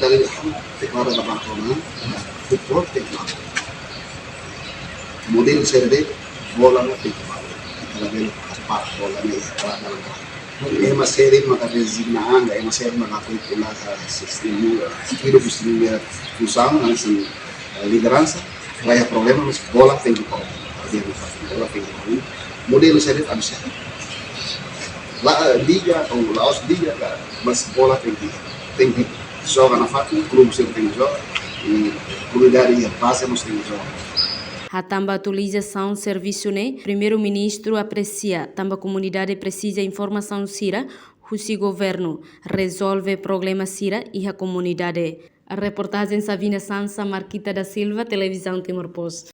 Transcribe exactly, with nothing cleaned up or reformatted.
Dari ham teknologi laban kona, futebol teknologi. Model serde bola na teknologi. Kalau bel apa bola ni apa dalam. Ema serde maka rezigna anga, ema serde maka kuit pula sistema, estilo sistema funsaun, langsung lideransa. Laiha problema, mas bola tenke problema. Bola tenke problema. Modelu serde anu serde. La liga, ou la'ós liga, ka, mas bola tenke, tenke joga nafatin, klube sira tenke joga, i klube dari ya base mós tenke joga. Hatán ba atualizasaun servisu ne'e, Primeiru-Ministru apresia tanba komunidade presiza informasaun sira husi governu, rezolve problema sira iha komunidade. Reportajen Savina Sansa, Marquita da Silva, Televizaun Timor Post.